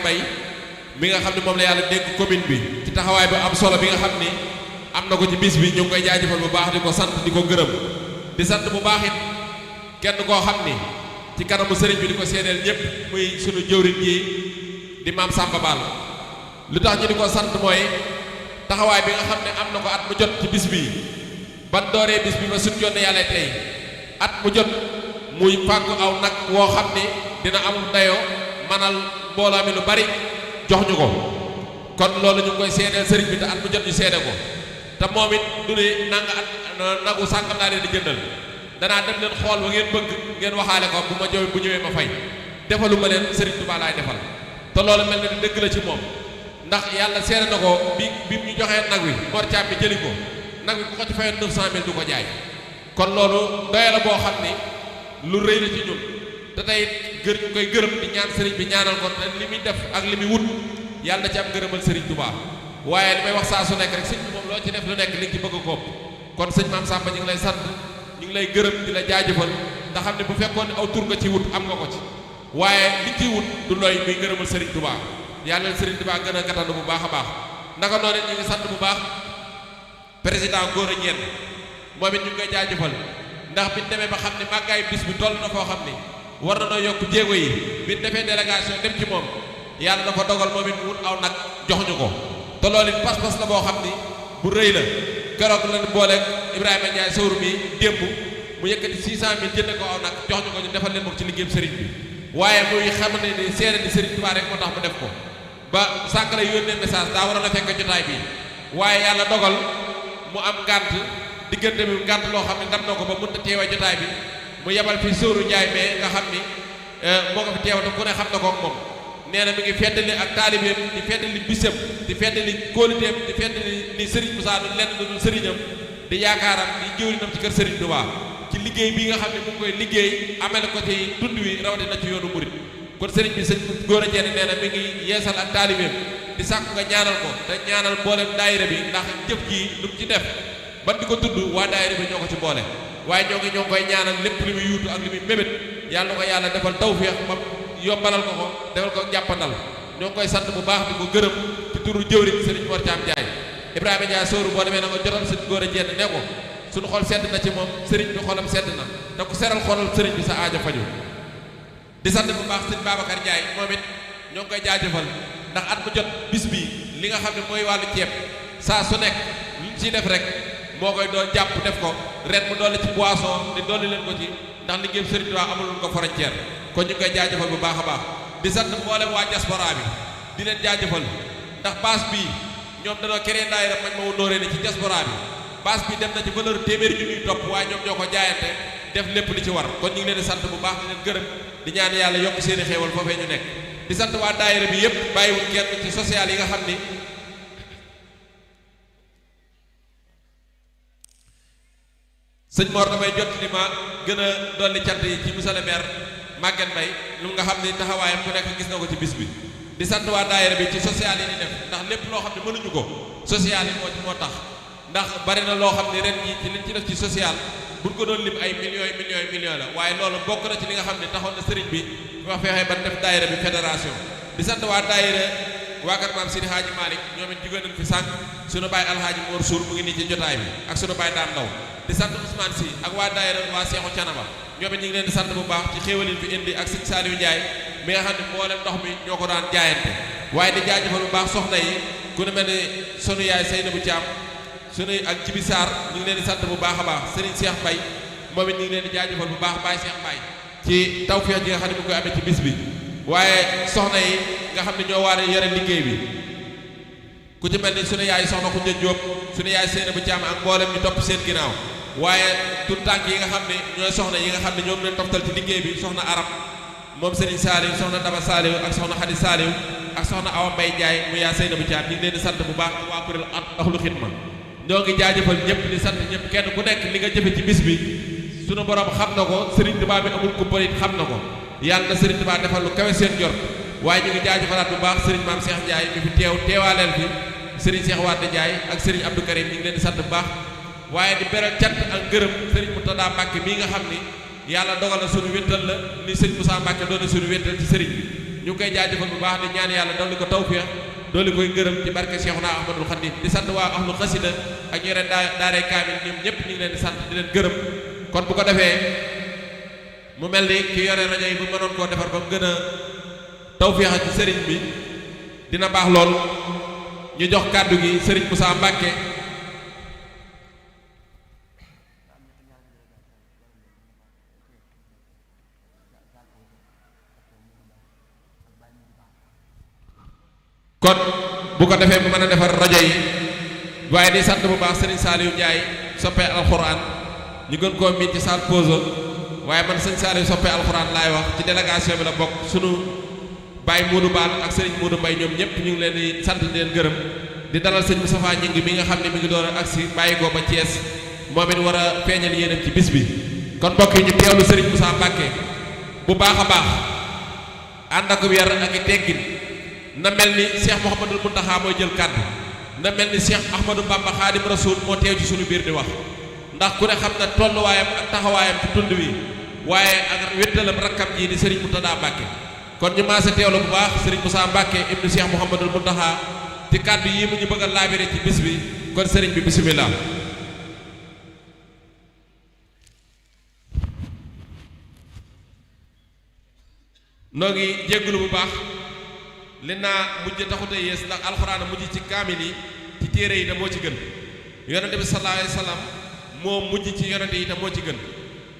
Mbaye mi nga xam ne moom la yàlla dénk commune bi ci taxawaay bu am solo bi nga xam ni am na ko ci bis bi ñu ngi koy jaajëfal bu baax di ko sant di ko gërëm di sant bu baax it kenn koo xam ni ci kanamu sëriñ bi di ko seedeel ñëpp muy sunu jëwriñ ji di maam Samba Ball lu tax ñu di ko sant mooy taxawaay bi nga xam ne am na ko at mu jot ci bis bi ban dooree bis bi ba suñ jonne yàlla tey at mu jot muy fàggu aw nag woo xam ni dina amul dayoo manal mbooloo mi lu bari jox ñu ko kon loolu ñu ngi koy seedeel sëriñ bi te at mu jot ñu seede ko te moom it du ne nanga at nagu sàngam laa leen di jëndal danaa dem leen xool ba ngeen bëgg ngeen waxaale ko bu ma jow bu ñëwee ma fay defalu ma leen sëriñ Tuubaa laay defal te loolu mel na ni dëgg la ci moom ndax yàlla seede na ko bi ñu joxee nag wi Mor Thiam bi jëli ko nag wi ku ko ci fayoon 900000 du ko jaay kon loolu doye la boo xam ni lu rëy la ci ñun te tey ñu koy gërëm di ñaan sëriñ bi ñaanal ko te li muy def ak li muy wut yàlla na ci am gërëmal sëriñ Tuubaa waaye li may wax saa su nekk rek sëñ bi moom loo ci def lu nekk li nga ci bëgg a koom kon sëñ Maam Samba ñu ngi lay sant ñu ngi lay gërëm di la jaajëfal ndax xam ne bu fekkoon ne aw tur nga ci wut am nga ko ci waaye li ciy wut du looy muy gërëmal sëriñ Tuubaa yàlla na sëriñ Tuubaa gën a gàttandu bu baax a baax naka noonu ñu ngi sant bu baax président Gora Diène moom it ñu ngi koy jaajëfal ndax bi ñu demee ba xam ne màggaay bis bi toll na foo xam ni war na noo yokk jéego yi bi ñu defee délégation dem ci moom yàlla dafa dogal moom it mu wut aw nag jox ñu ko te loolu it pas-pas la boo xam ni bu rëy la keroog lañ booleeg Ibrahima Ndiaye sawru mi démb mu yëkkati 600000 jënd ko aw nag jox ñu ko ñu defal leen moom ci liggéeyam sëriñ bi waaye muy xam ne ni seere ni sëriñ Tuubaa rek moo tax mu def ko ba sànq la yónnee message daa waroon a fekk jotaay bi waaye yàlla dogal mu am ngànt diggante bi ngànt loo xam ne ndam na ko ba mënut a teewee jotaay bi mu yebal fi sóoru Njaay mais nga xam ni moo ko fi teewate ku ne xam na ko ak moom nee na mi ngi feddali ak taalibeem di feddali bisam di feddali kóoliteem di feddali ni Serigne Moussa du lenn lu dul sëriñam di yaakaaram di jëwrinam ci kër Serigne Touba ci liggéey bi nga xam ne mu ngi koy liggéey amel ko ci tund wi rawatina ci yoonu murit kon Serigne bi sëñ Gora Diène nee na mi ngi yeesal ak taalibeem di sàkku nga ñaanal ko te ñaanal mboolem daayira bi ndax jëf ji lu mu ci def ban di ko tudd waa daayira bi ñoo ko ci boole waaye ñoo ngi koy ñaanal lépp li muy yuutu ak li muy mébét yàlla na ko yàlla defal tawfeex ba yombalal ko defal ko jàppandal ñoo ngi koy sant bu baax di ko gërëm ci turu jëwriñ Serigne Mor Thiam Ndiaye Ibrahima Ndiaye sóoru boo demee na nga jotal sëñ Gora Diène ne ko suñu xol sedd na ci moom Serigne bi xolam sedd na te ku seral xolal Serigne bi sa aajo faju di sant bu baax sëñ Babacar Ndiaye moom it ñoo ngi koy jaajëfal ndax at mu jot bis bi li nga xam ne mooy wàllu ceeb saa su nekk luñ ciy def rek moo koy doon jàpp def ko ren mu dolli ci boisson di dolli leen ko ci ndax liggéeyam Serigne Touba amul ko frontière kon ñu ngi koy jaajëfal bu baax a baax di sant mboolem waa diaspora bi di leen jaajëfal ndax base bii ñoom dañoo créé daayira mañ ma wundooree ni ci diaspora bi base bi dem na ci valeur téeméeri ju ñuy topp waaye ñoom ñoo ko jaayante def lépp li ci war kon ñu ngi leen di sant bu baax di leen gërëm di ñaan yàlla yokk seeni xéewal foofee ñu nekk di sant waa daayira bi yëpp bàyyiwul kenn ci social yi nga xam ni sëñ Mor damay jot li ma gën a dolli cant yi ci monsieur le maire Maguette Mbaye lu nga xam ni taxawaayam ku nekk gis na ko ci bis bi di sant waa daayira bi ci social yi ni def ndax lépp loo xam ne mënuñu ko social yi moo tax ndax bari na loo xam ne ren yi ci liñ ci def ci social buñ ko doon lim ay millions la waaye loolu bokk na ci li nga xam ne taxoon na sëriñ bi wax feexee ban def daayira bi fédération di sant waa daayira waa kat maam Sidi Hadji Malick ñoom it jigéen nañ fi sànq sunu baay Alhaaji Mor Sour mu ngi nii ci jotaay bi ak sunu baay Daan Ndaw di sant Ousmane Sy ak waa daayira waa Seexu Canaba ñoom it ñu ngi leen di sant bu baax ci xéewal yi fi indi ak sëñ Saliou Ndiaye mi nga xam ne mboolem ndox mi ñoo ko daan jaayante waaye di jaajëfal bu baax soxna yi ku ne mel ni sunu yaay Seynabou Thiam sunu ak Jibi Sarr ñu ngi leen di sant bu baax a baax Serigne Cheikh Mbaye moom it ñu ngi leen di jaajëfal bu baax Baye Cheikh Mbaye ci tawfeex ji nga xam ne mu koy amee ci bis bi waaye soxna yi nga xam ne ñoo war a yore liggéey bi ku ci mel ni sunu yaay soxna Khoudia Diop sunu yaay Seynabou Thiam ak mboolem ñu topp seen ginnaaw waaye tout tànk yi nga xam ne ñooy soxna yi nga xam ne ñoom leen toftal ci liggéey bi soxna Arab moom Serigne Saliou soxna Daba Saliou ak soxna Khady Saliou ak soxna Awa Mbaye Ndiaye mu yaa Seynabou Thiam ñu ngi leen di sant bu baax waa kuréel Ahlu Xidma ñoo ngi jaajëfal ñëpp di sant ñëpp kenn ku nekk li nga jëfe ci bis bi sunu borom xam na ko Serigne Touba bi amul kumpal it xam na ko yàlla na Serigne Touba defal lu kawe seen jort waaye ñu ngi jaajëfalaat bu baax Serigne Mame Cheikh Ndiaye mi fi teewaaleel fi Serigne Cheikh Wade Ndiaye ak Serigne Abdou Karim ñu ngi leen di sant bu baax waaye di beral cant ak ngërëm Serigne Moutada Mbacke mii nga xam ni yàlla dogal na suñu wéttal la ni sëñ Moussa Mbacke doon na suñu wéttal ci Serigne bi ñu ngi koy jaajëfal bu baax di ñaan yàlla dolli ko tawfiix dolli koy gërëm ci barke Cheikhuna Ahmadul Khadim di sant waa ahlu xasida ak ñu ren daaray kaamil ñoom ñëpp ñu ngi leen di sant di leen gërëm kon bu ko defee mu mel ni ki yore rajo yi bu mënoon koo defar ba mu gën a tawfiix ci sëriñ bi dina baax lool ñu jox kàddu gi sëriñ Moussa Mbacke kon bu ko defee mu mën a defar rajo yi waaye di sant bu baax sëriñ Saliou Ndiaye soppee alxuraan ñu gën koo miin ci salle pose waaye man sëriñ Saliou soppee alxuraan laay wax ci délégation bi la bokk sunu Baye Modou Baal ak sëriñ Modou Mbaye ñoom ñëpp ñu ngi leen di sant di leen gërëm di dalal sëñ Moustapha Ñing mi nga xam ne mi ngi door a agsi bàyyi ko ba Thiès moom it war a feeñal yéenam ci bis bi kon mbokk yi ñu teewlu sëriñ Moussa Mbacke bu baax a baax ànd ak yar ak i teggin na mel ni Cheikh Mouhamadul Mountakha mooy jël kàddu na mel ni Cheikh Ahmadou Bamba Khadim Rasoul moo teew ci suñu biir di wax ndax ku ne xam na tolluwaayam ak taxawaayam ci tund wi waaye ak wéttalam rakkam ji di Serigne Moutada Mbacke kon ñu maase teewlu bu baax Serigne Moussa Mbacke ibnu Cheikh Mouhamadul Mountakha ci kàddu yi mu ñu bëgg a laabire ci bis bi kon Serigne bi bisimilah. noo ngi jéggulu bu baax. li naa mujj taxute yées ndax alxuraan mujj ci kaamil yi ci téere yi te moo ci gën yonente bi sallallahu alayhi wasallam moo mujj ci yonente yi te moo ci gën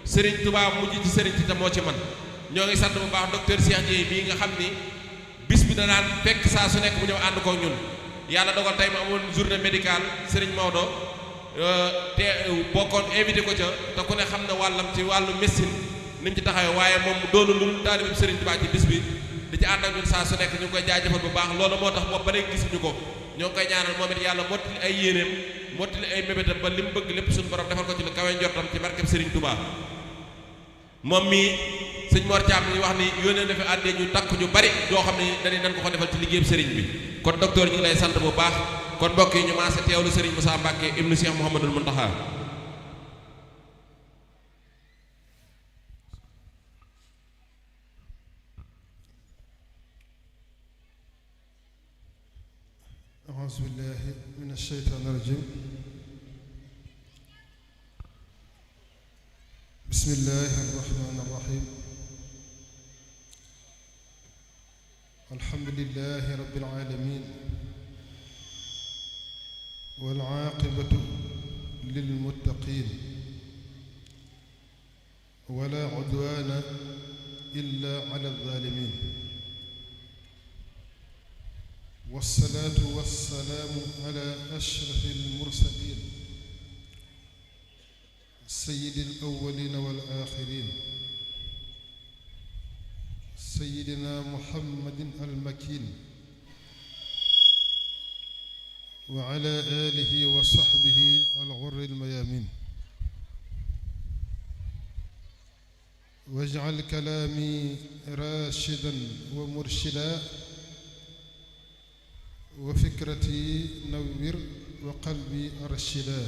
Serigne Touba mujj ci Serigne te moo ci man ñoo ngi sant bu baax docteur Cheikh Dieye bii nga xam ni bis bi danaan fekk saa su nekk bu ñëw ànd ko ñun yàlla dogal tey ma amoon journée médicale Serigne Maodo te bokkoon invité ko ca te ku ne xam ne wàllam ci wàllu médecine ni mu ci taxawee waaye moom doonu lu taalibe Serigne Touba ci bis bi di ci ànd ak ñun saa su nekk ñu ngi koy jaajëfal bu baax loolu moo tax boobu ba léegi gisuñu ko ñoo ngi koy ñaanal moom it yàlla mottali ay yéeneem mottali ay mébétam ba li mu bëgg lépp suñu borom defal ko ci lu kawe njortam ci barkeb Serigne Touba moom mii sëñ Mor Thiam ñu wax ni yónnee na fi àddee ñu takk ñu bari yoo xam ne dañuy nan ko ko defal ci liggéeyam Serigne bi kon docteur ñu ngi lay sant bu baax kon mbokk yi ñu maase teewlu Serigne Moussa Mbacke ibnu Cheikh Mouhamadul Mountakha أعوذ بالله من الشيطان الرجيم بسم الله الرحمن الرحيم الحمد لله رب العالمين والعاقبة للمتقين ولا عدوان إلا على الظالمين والصلاة والسلام على أشرف المرسلين سيد الأولين والآخرين سيدنا محمد المكين وعلى آله وصحبه الغر الميامين واجعل كلامي راشدا ومرشدا وفكرتي نوّر وقلبي أرشدا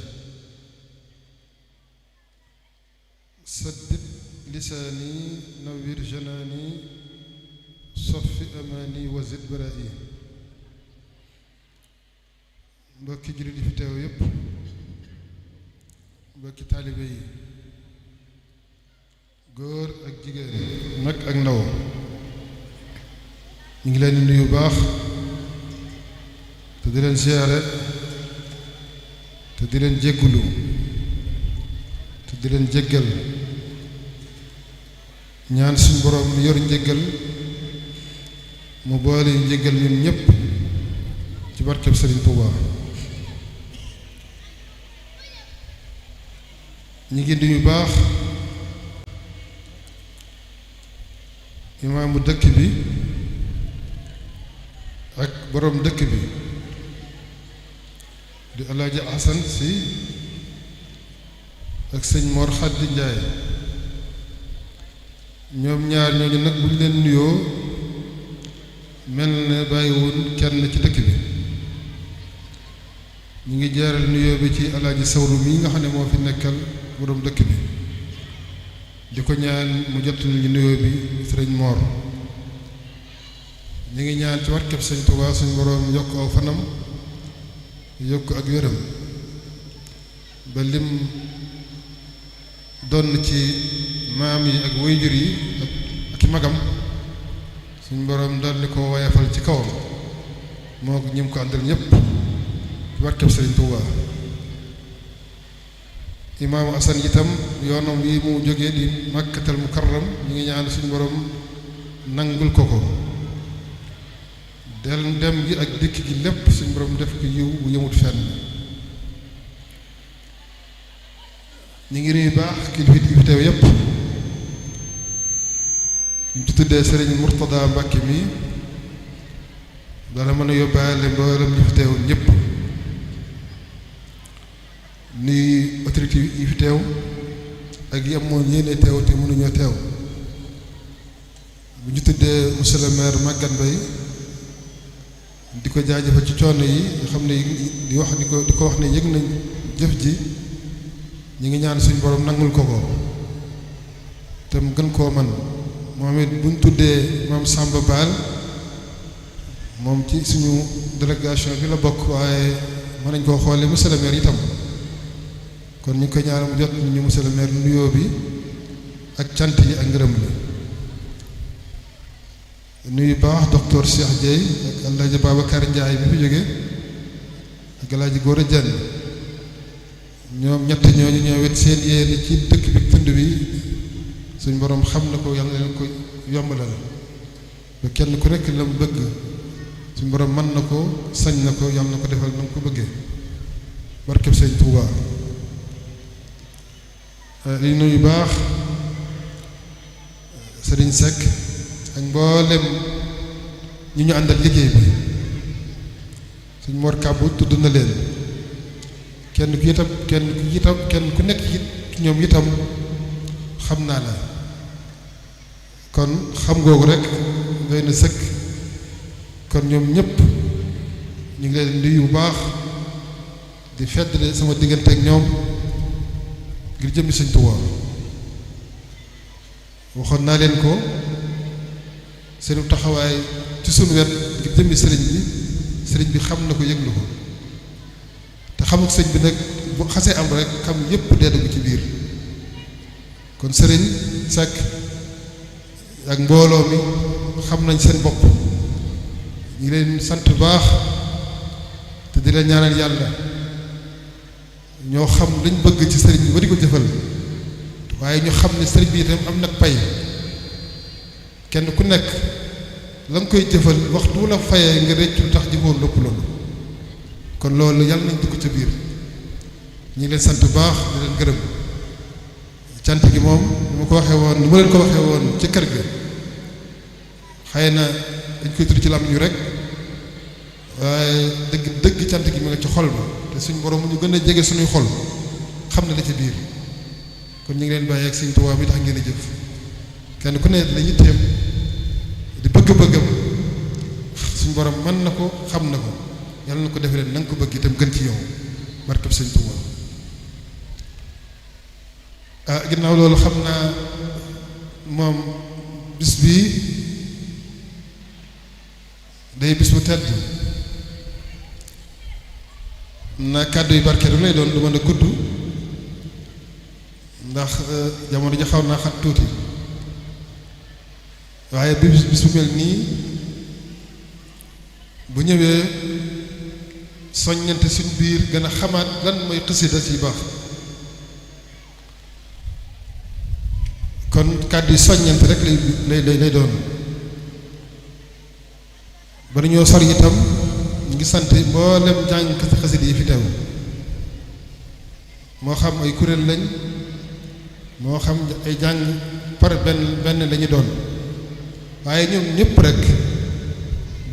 سدد لساني نوّر جناني صف أماني وزد برائي mbokki jullit yi fi teew yépp mbokki taalibe yi góor ak jigéen mag ak ndaw ñu ngi leen di nuyu baax te di leen siyaare te di leen jéggulu te di leen jéggal ñaan suñu boroom mu yor njéggal mu boole njéggal ñun ñépp ci barkeb Sëriñ Tuubaa ñi ngi nuyu baax imaamu dëkk bi ak boroom dëkk bi di Alaaji Asan Si ak sëñ Mor Xaddi Njaay ñoom ñaar ñooñu nag bu ñu leen nuyoo mel ne bàyyiwul kenn ci dëkk bi ñu ngi jaaral nuyoo bi ci Alaaji Sawru mi nga xam ne moo fi nekkal boroom dëkk bi di ko ñaan mu jot ñu nuyoo bi sëriñ Mor ñu ngi ñaan ci barkeb Sëñ Tuubaa suñu boroom yokk aw fanam yokk ak wéram ba lim doon ci maam yi ak waajur yi ak i magam suñu boroom dolli ko woyafal ci kawam moo ko ñim ko àndal ñépp ci barkeb Sëñ Tuubaa imaamu Asan itam yoonam wi mu jógee di Makkatal Mukarram ñu ngi ñaan suñu boroom nangul ko dem gi ak dikk gi lépp suñu boroom def ko yiw bu yëmut fenn ñu ngi nuyu baax kilifa yi fi teew yépp ñu ci tuddee Sëriñ Murtada Mbàkke mi dana mën a yóbbaale mboolem ñi fi teew ñépp nuyu autorité yi fi teew ak yi amoon yéene teew te mënuñoo teew bu ñu tuddee monsieur le maire Maguette Mbaye di ko jaajëfal ci coono yi nga xam ne di ko wax ne yëg nañ jëf ji ñu ngi ñaan suñu borom nangul ko te mu gën koo man moom it bu ñu tuddee maam Samba Baal moom ci suñu délégation bi la bokk waaye mën nañ koo xoolee monsieur le maire itam kon ñu ngi koy ñaanal mu jot ñu monsieur le maire nuyoo bi ak cant yi ak ngërëm li nuyu baax docteur Cheikh Dieye ak El Hadj Babacar Ndiaye bi fi jóge ak El Hadj Gora Dieng ñoom ñett ñooñu ñoo wet seen yéene ci dëkk bi tund bi suñ borom xam na ko yàlla leen ko yombalal ba kenn ku nekk la mu bëgg suñ borom mën na ko sañ na ko yàlla na ko defal na mu ko bëggee barkeb Sëñ Tuubaa li nuyu baax Serigne Seck ak mboolem ñi ñu àndal liggéey bi suñ Mor Kàbbu tudd na leen kenn ku nekk ci ñoom itam xam naa la kon xam googu rek doy na sëkk kon ñoom ñëpp ñu ngi leen nuyu bu baax di feddale sama diggante ak ñoom ngir jëmmi Sëñ Tuubaa waxoon naa leen ko seenu taxawaay ci sunu wet ngir jëmmi sëriñ bi xam na ko yëg na ko te xamul sëñ bi nag bu xasee am rek xam yépp dee dugg ci biir kon sëriñ Seck ak mbooloo mi xam nañ seen bopp ñu ngi leen sant bu baax te di leen ñaanal yàlla ñoo xam lañ bëgg ci sëriñ bi ba di ko jëfal waaye ñu xam ne sëriñ bi itam am nag pay kenn ku nekk la nga koy jëfal waxtu la fayee nga rëcc lu tax jëfoon lépp loolu kon loolu yàlla nañ dugg ca biir ñu ngi leen sant bu baax di leen gërëm cant gi moom mu ko waxee woon ni ma leen ko waxee woon ci kër ga xëy na dañ koy tudd ci lam ñu rek waaye dëgg cant gi mu nga ci xol ba te suñ borom mu ñu gën a jege suñuy xol xam ne la ci biir kon ñu ngi leen bàyyi ak Sëñ Tuubaa mi tax ngeen a jëf kenn ku ne la yitteem di bëgg-bëggam suñ borom mën na ko xam na ko yàlla na ko defee leen na nga ko bëgg itam gën ci yow barkeb Sëñ Tuubaa ginnaaw loolu xam naa moom bis bii day bis bu tedd na kàddu yu barkeelu lay doon du mën a gudd ndax jamono ji xaw naa xat tuuti waaye bi bis bu mel nii bu ñëwee soññante suñ biir gën a xamaat lan mooy xasida ci baax kon kàddu yi soññante rek lay doon ba ñoo sori itam ñu ngi sant mboolem jàngkati xasida yi fi teew moo xam ay kuréel lañ moo xam ay jàng par benn lañu doon waaye ñoom ñëpp rek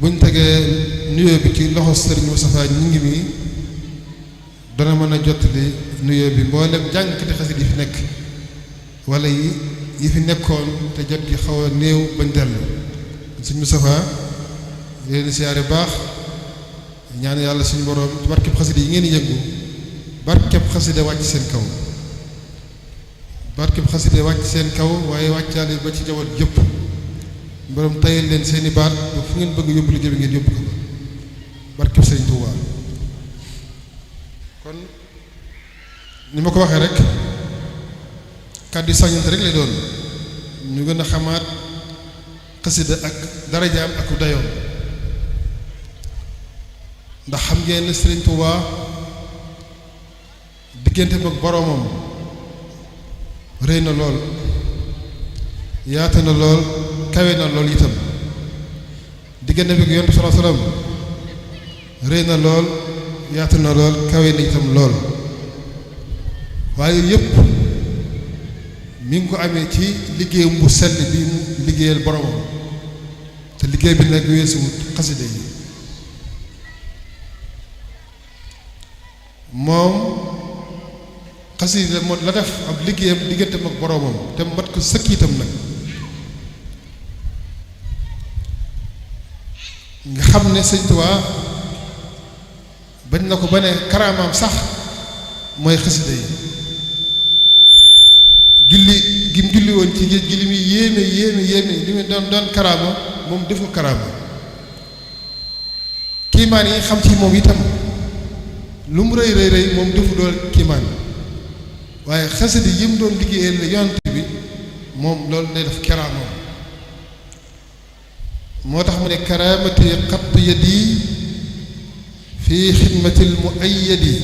buñ tegee nuyoo bi ci loxo Sëriñ Moustapha ñu ngi mi dana mën a jottali nuyoo bi mboolem jàngkati xasida yi fi nekk wala yi fi nekkoon te jot gi xaw a néew bañ dellu Sëriñ Moustapha leen siyaare baax ñaan yàlla suñu borom barkeb xasida yi ngeen yëngu barkeb xasida wàcc seen kaw barkeb xasida wàcc seen kaw waaye wàccaale ba ci jawat jëpp borom tayal leen seeni baat ba fu ngeen bëgg yóbbu liggéey bi ngeen yóbbu ko ba barkeb Sëriñ Tuubaa kon ni ma ko waxee rek kàddu soññante rek lay doon ñu gën a xamaat xasida ak darajaam ak dayoom ndax xam ngeen ne Sëriñ Tuubaa diggante ak boroomam rëy na lool yaatu na lool kawe na lool itam diggante bi ak Yonent bi sallallahu alayhi wasallam rëy na lool yaatu na lool kawe na itam lool waaye yëpp mi ngi ko amee ci liggéeyam bu sell bi mu liggéeyal boromam te liggéey bi nag weesuwut xasida yi moom xasida la def ab liggéeyam digganteem ak boromam te mat ko sëkk itam nag nga xam ne Sëñ Tuubaa bañ na ko ba ne karaamaam sax mooy xasida yi julli gi mu julli woon ci géej gi li muy yéeme li muy doon karaama moom defu karaama kiimaan yi xam ci moom itam lu mu rëy moom defu doon kiimaan waaye xasida yi mu doon liggéeyal la yonent bi moom loolu day def karaamam moo tax mu ne karaamati xatt yadi fi xidmatil muayyadi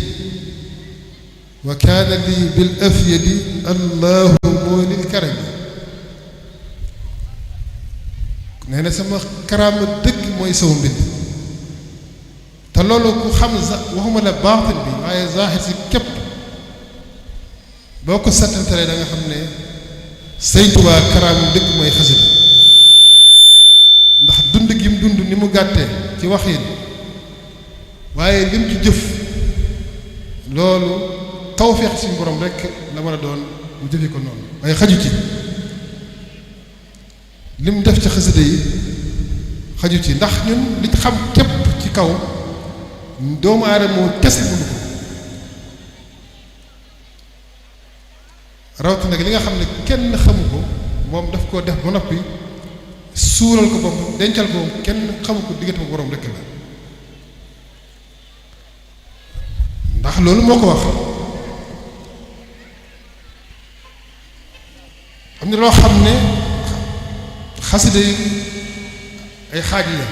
wa kaana lii bil afyadi allahu moo lil karami nee na sama karaama dëgg mooy sama mbind te loolu ku xam waxuma la baatin bi waaye zaaxir si képp boo ko settantalee da nga xam ne Sëñ Tuubaa karaama dëgg mooy xasida ndax dund gi mu dund ni mu gàttee ci waxin waaye lim ci jëf loolu tawfeex suñu borom rek la mën a doon mu jëfee ko noonu waaye xaju ci lim def ci xasida yi xaju ci ndax ñun liñ xam képp ci kaw doomu aadama moo kese mënu ko rawat nag li nga xam ne kenn xamu ko moom daf koo def ba noppi suural ko bopp dencal ko kenn xamu ko diggante ma borom rek la ndax loolu moo ko wax am na loo xam ne xasida yi ay xaaj la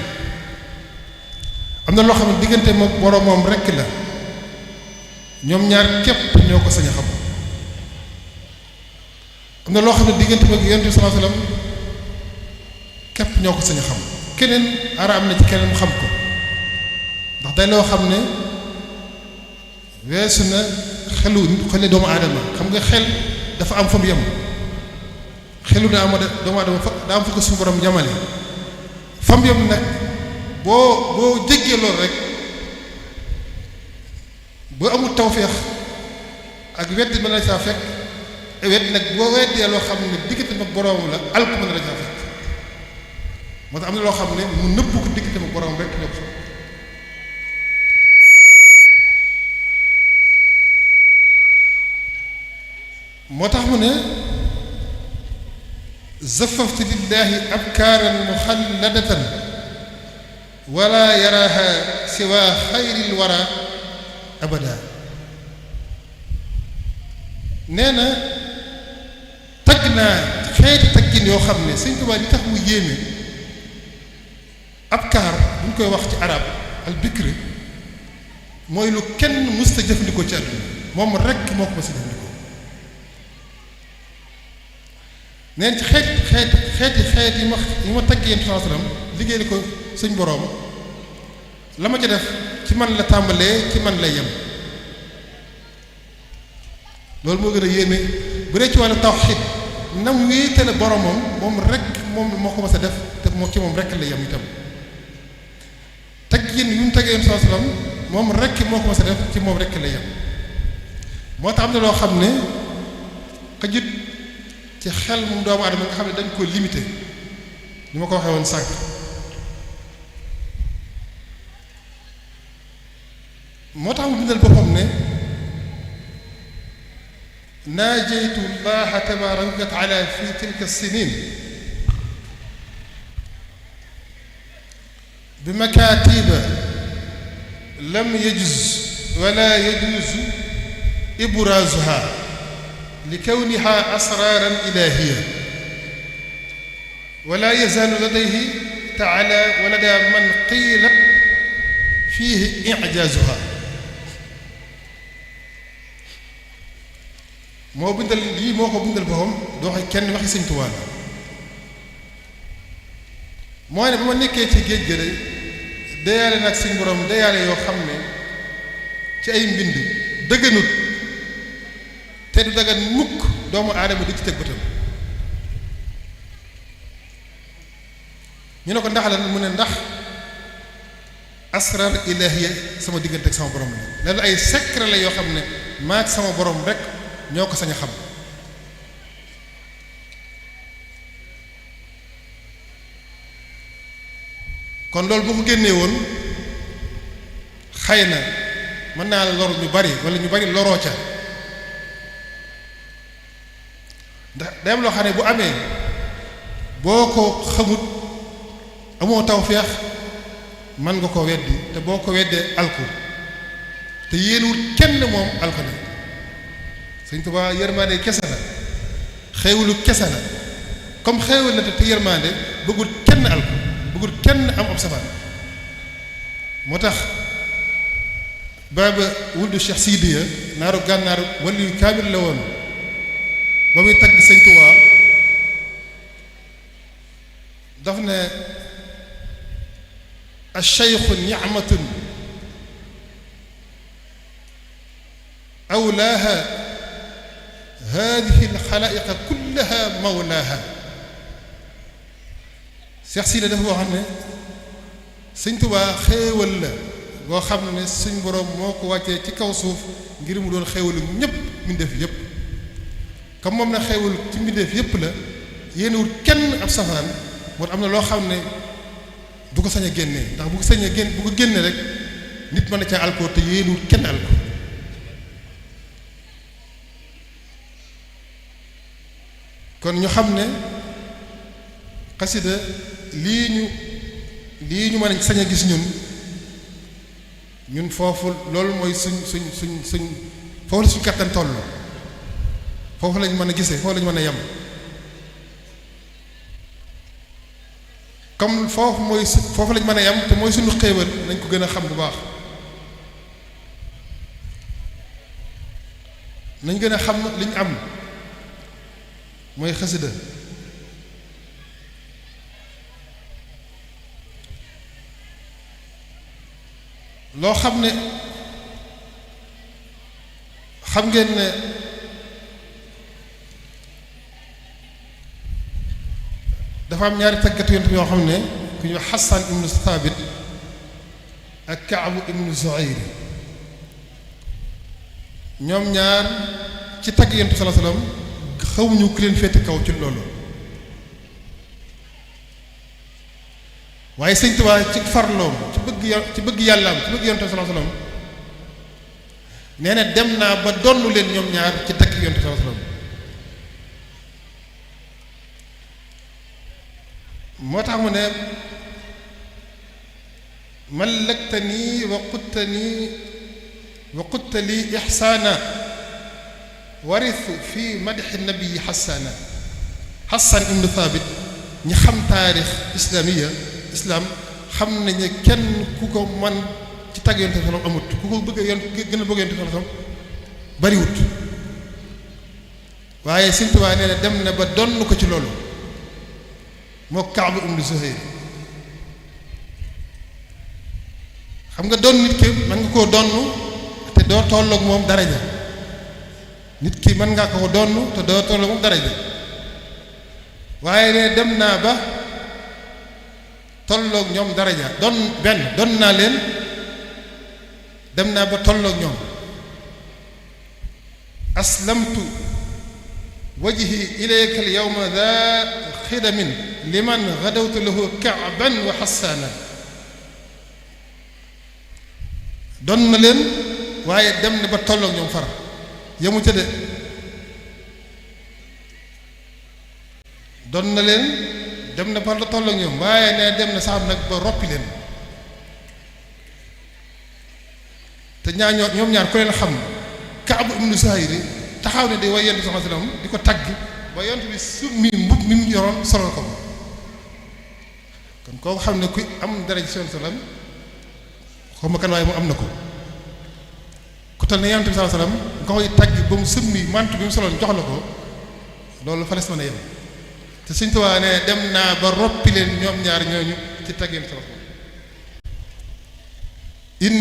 am na loo xam ne diggante moom boromam rekk la ñoom ñaar képp ñoo ko sañ a xam am na loo xam ne diggante moom Yonent bi sallallahu alayhi wasallam képp ñoo ko sañ a xam keneen araam na ci keneen mu xam ko ndax day loo xam ne weesu na xelu doomu aadama xam nga xel dafa am fa mu yem xelu doomu aadama daa am fa ko suñu borom jamale fa mu yem nag boo jéggee loolu rek boo amul tawféex ak weddi mën na la saa fekk weddi nag boo weddee loo xam ne diggante mag boroomam la alku mën na la saa fekk moo tax am na loo xam ne mu nëbb ko diggante mag boroomam rek ñoo ko moo tax mu ne zafaftu lillahi abkaaran muxalladatan wala yaraha siwa xayril wara abada nee na tagg naa xeeti taggin yoo xam ne Sëñ Tuubaa li tax mu yéeme abkaar bu ñu koy wax ci arab al bikri mooy lu kenn musta jëfandikoo ci àdduna moom rekk moo ko ma si jëfandikoo neen ci xeet yi ma tagg yéen sallallahu alayhi wasallam liggéey li ko suñ boroom la ma ca def ci man la tàmbalee ci man lay yem loolu moo gën a yéeme bu dee ci wàllu tawhid nam wéetale boromam moom rek moom moo ko mas a def te moom ci moom rek la yem itam tagg yéen yu mu taggee yéen sallallahu alayhi wasallam moom rek moo ko mas a def ci moom rek la yem moo tax am na loo xam ne xajut ci xel moom doomu aadama nga xam ne dañ ko limité ni ma ko waxee woon sànq moo tax mu bindal boppam ne naajaytu llaha tabaraka wa taala fi tilka sinin bi makaatiba lam yajuz wala yajuzu ibraazuha li kawniha asraaran ilaahiya wala yazaalu ladayhi taala wa ladaa man qiila fiihi ijaazuha moo bindal lii moo ko bindal boppam doo wax kenn waxi Sëñ Tuubaa la moo ne ba ma nekkee ci géej gi dayaale nag suñ borom dayaale yoo xam ne ci ay mbind dëgganut te du dagan mukk doomu aadama di ci teg bëtam ñu ne ko ndax lan mu ne ndax asrar ilaahiya sama diggante ak sama borom la loolu ay secret la yoo xam ne maag sama borom rek ñoo ko sañ a xam kon loolu bu ko génnee woon xëy na mën naa la lor ñu bari wala ñu bari loroo ca ndax day am loo xam ne bu amee boo ko xamut amoo tawfeex mën nga ko weddi te boo ko weddee alku te yéenwul kenn moom alku na Sëñ Tuubaa yërmaande kese la xéewalu kese la comme xéewal la te yërmaande bëggul kenn alku bëggul kenn am ab safaan moo tax baaba wuldu Cheikh Sidiya naaru gànnaar wali yu kaamil la woon ba muy tagg Sëñ Tuubaa daf ne ash-shaykhu ni'matun awlaaha haadihi al-xalaa'iqa kullaha mawlaaha Cheikh Sidiya dafa boo xam ne Sëñ Tuubaa xéewal la boo xam ne suñ boroom moo ko wàccee ci kaw suuf ngir mu doon xéewalu ñépp mbindeef yépp comme moom na xéewal ci mbindeef yépp la yéenewul kenn ab safaan moo am na loo xam ne du ko sañ a génnee ndax bu ko sañee génn bu ko génnee rek nit mën na caa alko te yéenewul kenn alko kon ñu xam ne xasida lii ñu mën a sañ a gis ñun foofu loolu mooy suñ foofu la suñ kattan toll foofu lañ mën a gisee foofu lañ mën a yem comme foofu lañ mën a yem te mooy suñu xéewal nañ ko gën a xam bu baax nañ gën a xam li ñu am mooy xasida loo xam ne xam ngeen ne dafa am ñaari tàggatu yonent yoo xam ne ku ñuy wax Hassan ibnu Thabit ak Kaabu ibnu Zuhayr ñoom ñaar ci tagg yonent sallallahu alayhi wasallam xamuñu ku leen féete kaw ci loolu waaye Sëñ Tuubaa ci farloom ci bëgg yàllaam ci bëgg yonent sallallahu alayhi wasallam nee na dem naa ba donnu leen ñoom ñaar ci tagg yonent sallallahu alayhi wasallam moo tax mu ne mallaktani wa quttali ihsaana warisu fi madxi nabii xasaana Hassan ibnu Thabit ñi xam taarix islaam xam nañ ne kenn ku ko man ci tagg yonent sallam amut ku ko bëgg gën a bëgg yonent sallam bariwut waaye Sëñ Tuubaa nee na dem na ba donn ko ci loolu moo Kaabu ibnu Zuhayr xam nga doon nit ki mën nga koo donn te doo tolloog moom daraja nit ki mën nga ko donn te doo tolloog moom daraja waaye ne dem naa ba tolloog ñoom daraja doon naa leen dem naa ba tolloog ñoom aslamtu wajhi ilayka al yawma dha xidamin liman gadawtu lahu ka'ban wa xassaana doon na leen waaye dem na ba tolloog ñoom far yemu ca de doon na leen dem na ba tolloog ñoom waaye ne dem na sax nag ba roppi leen te ñoom ñaar ku leen xam Kaab ibnu Zuhayr taxaw ne di way Yonent bi sallallahu alayhi wasallam di ko tagg ba Yonent bi summi mbub mi mu yoroon solal ko kon koo xam ne ku am dara ci Yonent sallam xaw ma kan waaye mu am na ko ku tal ne Yonent bi sallallahu alayhi wasallam nga koy tagg ba mu summi mantu bi mu soloon jox la ko loolu fa les mën a yem te Sëñ Tuubaa ne dem naa ba roppi leen ñoom ñaar ñooñu ci tagg Yonent sallallahu in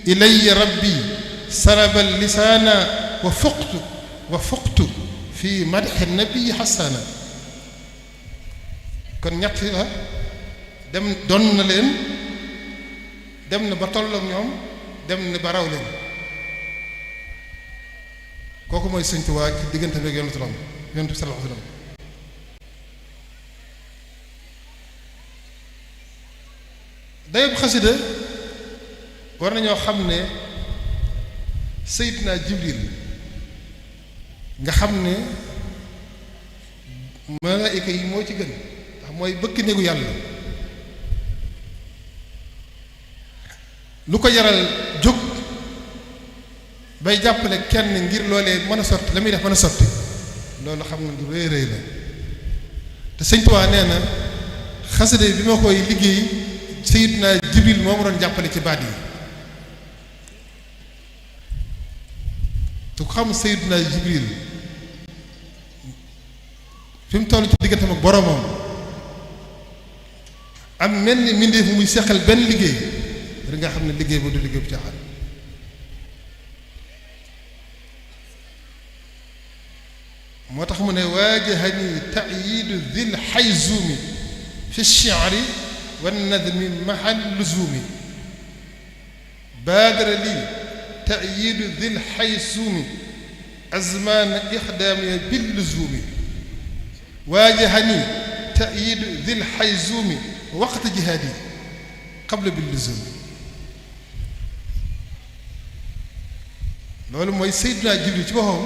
ilayya rabbi saraba lisaana wa fuqtu fi madhi nabi xasana kon ñett la dem doon na leen dem na ba tolloog ñoom dem na ba raw leen kooku mooy Sëñ Tuubaa ci diggante bi ak Yonent bi sallallahu alayhi wasallam dayub xasida war nañoo xam ne Seydina Jibril nga xam ne malaayika yi moo ci gën ndax mooy bëkk néegu yàlla lu ko yaral jóg bay jàppale kenn ngir loolee mën a sotti la muy def mën a sotti loolu xam nga du rëy rëy la te Sëñ Tuubaa nee na xasida bi ma koy liggéey Seydina Jibril moo ma doon jàppale ci baat yi te ku xam Seydina Jibril fi mu toll ci digganteem ak boromam am mel ni mbindeef muy seqal benn liggéey rek nga xam ne liggéey ba du liggéey bu caaxaan moo tax mu ne waajahani ta'yidu dhil hayzumi fi shi'ri wan nadmi ma'a luzumi baadara lii ta'yidu dhil hayzumi azman ixdaami bil luzumi waajahani ta'yidu dhil hayzumi waqta jihaadi qabla bil luzumi loolu mooy Seydina Jibril ci boppam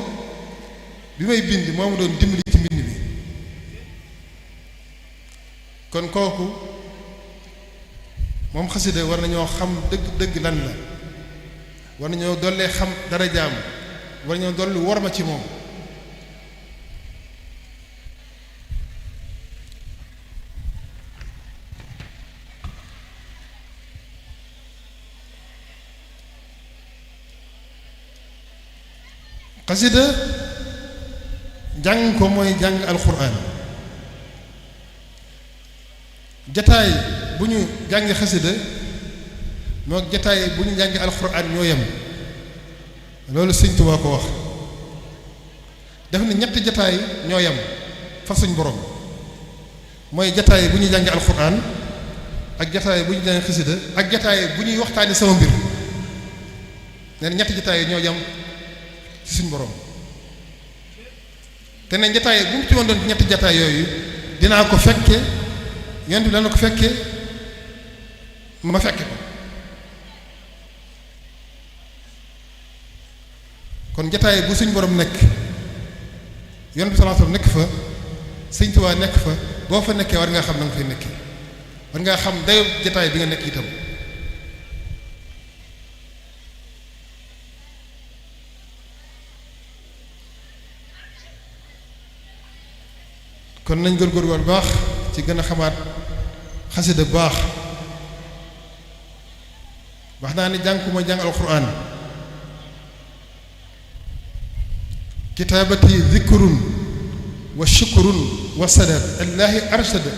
bi may bind moo ma doon dimbali ci mbind bi kon kooku moom xasida war nañoo xam dëgg lan la war nañoo dollee xam darajaam war nañoo dolli worma ci moom xasida jàng ko mooy jàng alxuraan jataay bu ñu jàngi xasida moo jataay bu ñu jàngi alxuraan ñoo yem loolu Sëñ Tuubaa ko wax def na ñetti jataay ñoo yem fa suñ borom mooy jataay bu ñuy jàngi alxuraan ak jataay bu ñu jàngi xasida ak jataay bu ñuy waxtaani sama mbir nee na ñetti jataay ñoo yem ci suñ borom te ne jataay bu mu ci woon doon ñetti jataay yooyu dinaa ko fekke yonent bi dana ko fekke ma fekke ko kon jataay bu suñ borom nekk yonent bi sallallahu alayhi wasallam nekk fa Sëñ Tuubaa nekk fa boo fa nekkee war ngaa xam na nga fay nekkee war ngaa xam dayo jataay bi nga nekk itam kon nañ góorgóorlu bu baax ci gën a xamaat xasida bu baax wax naa ni jàng ku ma jàng alxuraan kitaabati zikrun wa shukrun wa sadat allaahi arshada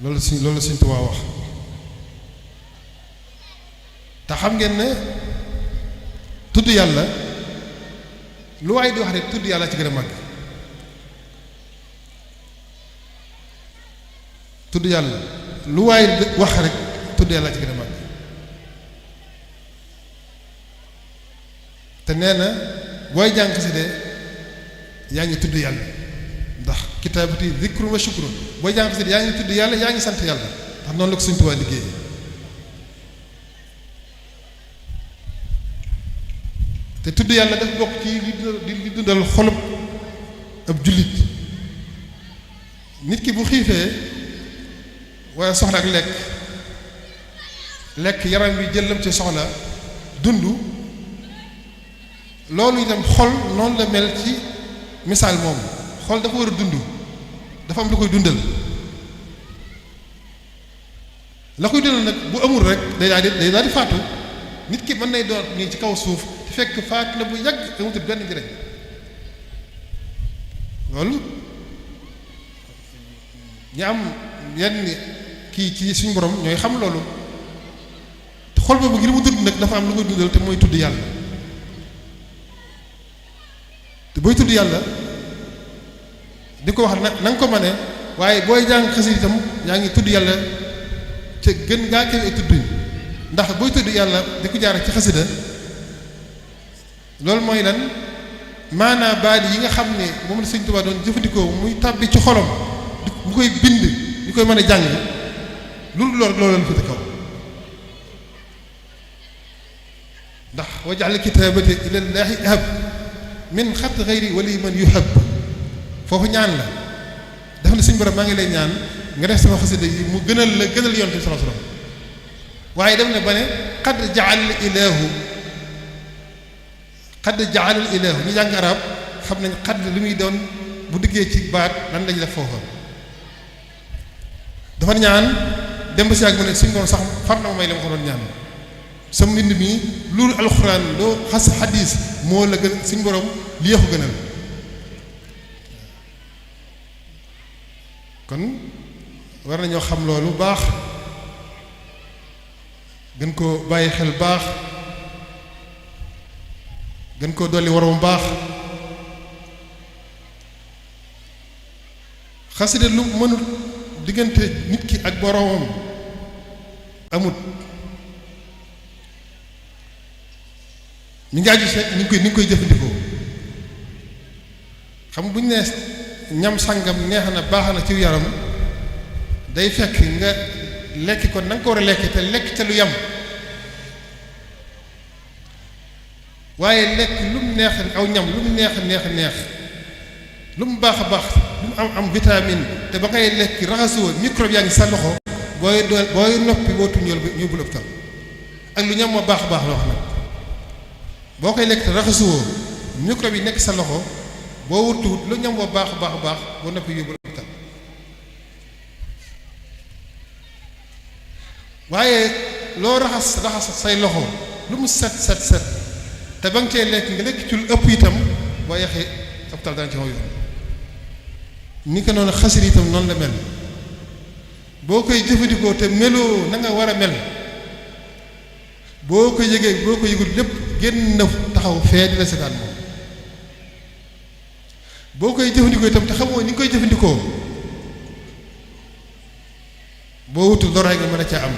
loolu Sëñ Tuubaa wax te xam ngeen ne tudd yàlla lu waay di wax rek tudd yàlla ci gën a màgg tudd yàlla lu waay wax rek tudd yàlla ci gën a màgg te nee na booy jàng xasida yaa ngi tudd yàlla ndax kitaabati zikrun wa shukrun booy jàng xasida yaa ngi tudd yàlla yaa ngi sant yàlla ndax noonu la ko Sëñ Tuubaa liggéey te tudd yàlla dafa bokk ci li dundal xolub ab jullit nit ki bu xiifee waaye soxla ak lekk yaram bi jël lam ci soxla dund loolu itam xol noonu la mel ci misaal moom xol dafa war a dund dafa am lu koy dundal la koy dundal nag bu amul rek day daal di faatu nit ki mën nay doon nii ci kaw suuf te fekk faatu na bu yàgg amatul benn njëriñ loolu ñi am yenn kii ci suñu borom ñooy xam loolu te xol boobu ngir mu dund nag dafa am lu koy dundal te mooy tudd yàlla te booy tudd yàlla di ko wax na nga ko mane waaye booy jàng xasida itam yaa ngi tudd yàlla ca gën ngaa koy ay tudd ndax booy tudd yàlla di ko jaar ci xasida loolu mooy lan maanaa baat yi nga xam ne moom la Sëñ Tuubaa doon jëfandikoo muy tàbbi ci xolam mu koy bind ñu koy mën a jàng loolu loolu la fi kaw ndax waj'al kitaabati ilallaahi ahab min xat xayri wali man yuhab foofu ñaan la daf ne suñu borom maa ngi lay ñaan nga def sama xasida yi mu gënal la gënal yonent bi sallallahu alayhi wasallam waaye dem ne ba ne xad jaal ilaahu xad jaal ilaahu ñu jàng arab xam nañ xad li muy doon bu diggee ci baat lan lañu def foofa dafa ñaan dem ba si yàgg mu ne suñu borom sax far na ma may la ma ko doon ñaan sa mbind mi loolu alxuraan loo xas xadiis moo la gën suñu borom lii ko gënal kon war nañoo xam loolu baax gën koo bàyyi xel baax gën koo dolli waroom baax xasida lu mënul diggante nit ki ak boroomam amut mi ngi aju seet ni ngi koy jëfandikoo xam bu ñu nee ñam sangam neex na baax na ci yaram day fekk nga lekk ko na nga ko war a lekk te lekk ca lu yam waaye lekk lu mu neex aw ñam lu mu neex neex lu mu baax a baax lu mu am vitamine te ba ngay lekk raxasoo microbe yaa ngi sa loxo booy noppi boo tuñ ñu bu lëptal ak lu ñam moo baax a baax loo xam nag boo koy lekk te raxasuwoo microbe yi nekk sa loxo boo wuttuwut lu ñam boo baax a baax boo noppi yóbbu la waaye loo raxas say loxo lu mu set te ba nga cee lekk nga lekk ci lu ëpp itam boo yaxee hôpital dana ci xaw yoon ni ko noonu xasir itam noonu la mel boo koy jëfandikoo te meloo na nga war a mel boo ko yëgee boo ko yëgul lépp génn na taxaw fee di la seetaan moom boo koy jëfandikoo itam te xamoo ni nga koy jëfandikoo boo wutul doroy nga mën a caa am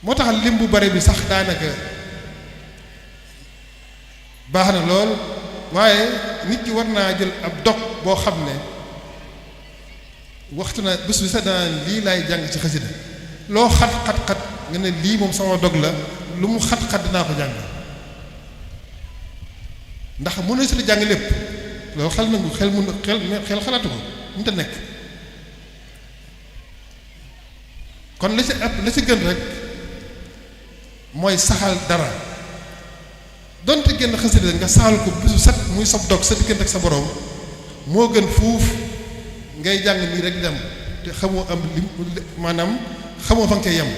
moo tax lim bu bare bi sax daanaka baax na lool waaye nit ki war naa jël ab dog boo xam ne waxtu na bés bi sax daan lii laay jàng ci xasida loo xat nga ne lii moom sama dog la lu mu xat dinaa ko jàng ndax mën na si la jàng lépp loolu xel xalaatu ko mënut a nekk kon la ci gën rek mooy saxal dara donte génn xasida nga saxal ko bisu set muy sab dog sa diggante ak sa borom moo gën fuuf ngay jàng nii rek dem te xamoo am lim maanaam xamoo fa nga koy yem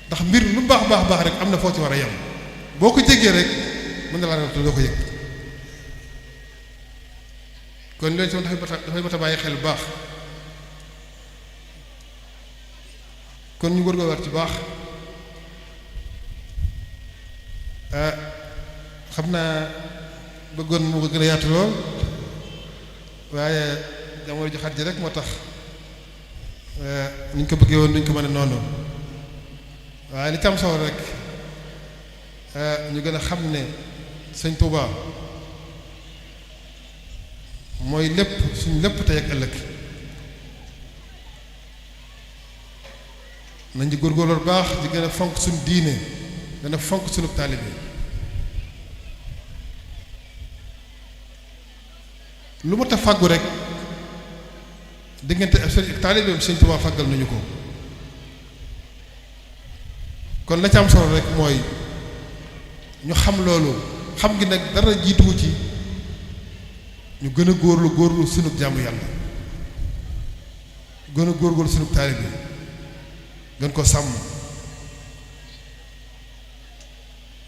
ndax mbir lu baax rek am na foo ci war a yem boo ko jéggee rek mën na laa rek doo ko yëg kon loolu sama dafay bata bàyyi xel bu baax kon ñu góorgóorlu war ci baax xam naa bëggoon mu ko gën a yaatu lool waaye jamono ju xat ji rek moo tax ni ñu ko bëggee woon duñ ko mën a noonu waaye li ci am solo rek ñu gën a xam ne sëñ Touba mooy lépp suñ lépp tey ak ëllëg nañ ci góorgóorlu baax di gën a fonk suñ diine gën a fonk suñu taalibe lu ma ta fàggu rek diggante ak sëñ taalibeem sëñ Touba fàggal nañu ko kon la ci am solo rek mooy ñu xam loolu xam gi nag dara jiituwu ci ñu gën a góorlu sunu jaamu yàlla gën a góorgóorlu sunu taalibe bi gën ko sàmm